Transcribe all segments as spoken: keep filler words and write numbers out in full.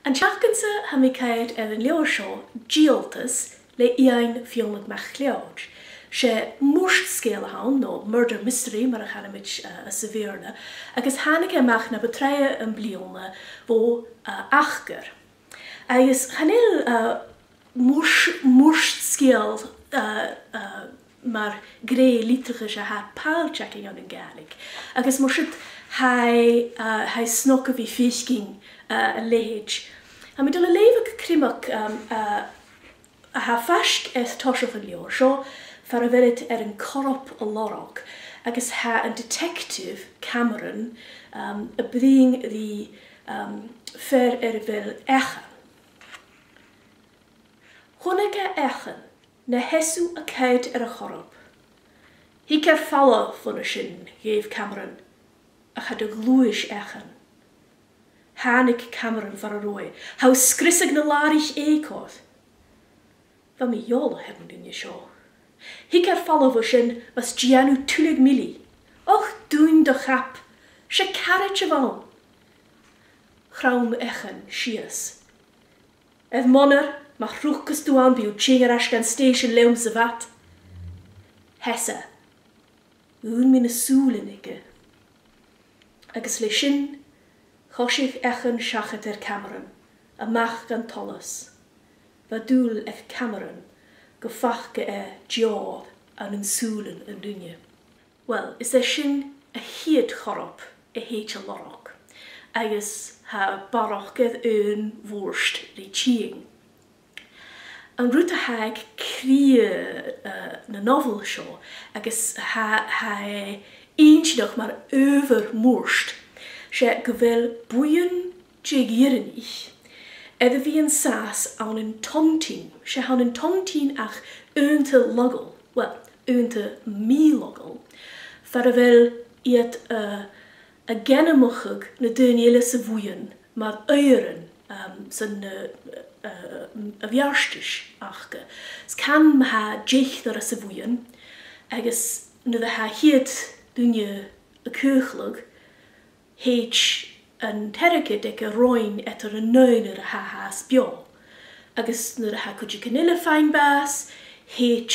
An t-seachdain-sa tha mi a' coimhead air an leabhar seo, Dìoltas, le Iain Fionnlagh MacLeòid. 'S e murt-sgeul a th' ann, no murder mystery mar a chanamaid, eh, sa Bheurla, agus thàinig e a-mach na bu tràithe am-bliadhna bho, eh, Acair. Agus chan eil, eh, murt, murt-sgeul, eh, eh, mar ghnè litreachais a tha pailt againn ann an Gàidhlig. Agus mar sin, tha e, eh, tha e snog a bhith a' faicinn, eh, a leithid. Tha mi a' dol a leughadh criomag, um, eh, a tha faisg air toiseach an leabhair seo, far a bheil iad air an corp a lorg, agus tha an detective, Cameron, um, a' bruidhinn ri, um, fear air a bheil Eachann. Chunnaic e Eachann na sheasamh a' coimhead air a' chorp. Thig air falbh bhon a sin, dh'èigh Cameron, ach cha do ghluais Eachann. Thàinig Cameron far an robh e. Tha thu a' sgriosadh na làraich eucoir. Bha mi eòlach air an duine seo. Thig air falbh bho sin mus dèan thu tuilleadh milleadh. Och, dùin do chab. 'S e caraid a bh' ann. Chrom Eachann sìos. Air m' onair, ma thrucas tu ann, bidh thu a' tighinn air ais dhan stèisean leamsa fad. Sheas e. Dhùin mi na sùilean aige. Agus le sin, choisich Eachann seachad air Cameron, a-mach dhan t-solas. Bha dùil aig Cameron gum faca e deòir ann an sùilean an duine. Uill, is e sin a' chiad chorp a thèid a lorg, agus tha barrachd air aon mhurt ri tighinn. An rud a th' aig cridhe, eh, na nobhail seo, agus tha, tha e inntinneach mar adhbhar murt, 's e gu bheil buidheann de dh'iaranaich air a bhith an sàs ann an tontine, 's e th' ann an tontine ach aonta laghail, uill, aonta mì-laghail, far a bheil iad, eh, ag ainmeachadh na daoine eile sa bhuidheann mar aifreann, um, san, eh, eh, a bheartais aca. 'S can ma tha deichnear anns a' bhuidheann, agus nuair a tha a' chiad duine a' caochladh, thèid an t-airgead aige roimhe eadar an aonar a tha fhathast beò. Agus nuair a tha cuideigin eile a' faighinn bàs, thèid,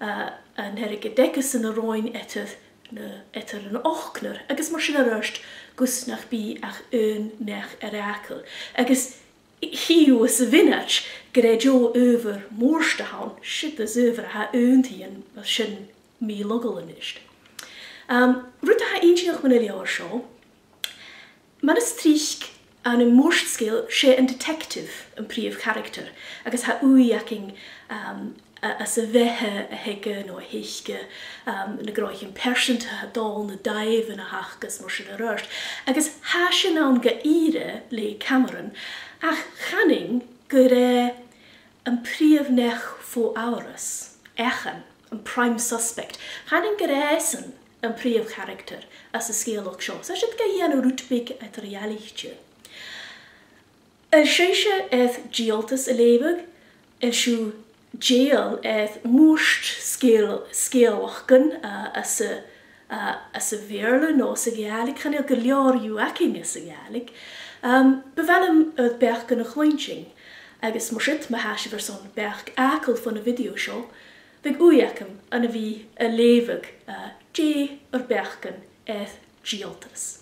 eh, an t-airgead aigesan roimhe eadar na, eadar an ochdnar, agus mar sin air adhart, gus nach bi ach aon neach air fhàgail. Agus chì thu sa mhionaid gur e deagh adhbhar murt a th' ann, siud as adhbhar a tha aontaidhean mar sin mì-laghail a-nis. Um, rud a tha inntinneach mun an leabhar seo, mar as trice ann am murt-sgeul, 's e an detective am prìomh charactar, agus tha ùidh againn, um, a, anns a' bheatha a th' aige no a th' aice, um, na gnothaichean pearsanta a tha dol, na dàimhean a th' aca is mar sin air adhart. Agus tha sin ann gu ìre le Cameron, ach chanainn gur e am prìomh neach fo amharas, Eachann, am prime suspect. Chanainn gur e esan am prìomh charactar anns an sgeulachd seo. 'S e siud ga dhèanamh rud beag eadar-dhealaichte. A bheil sibhse air Dìoltas a leughadh? A bheil sibh dèidheil air murt-sgeul-, sgeulachdan, eh, anns a', eh, anns a' Bheurla no sa Ghàidhlig? Chan eil gu leòr dhiubh againn anns a' Ghàidhlig. Um, bu mhath leam ur beachdan a chluinntinn, agus mar sin, ma tha sibh airson beachd fhàgail fon a' video seo, bhiodh ùidh agam ann a bhith a' leughadh, eh, dè ur beachdan air Dìoltas.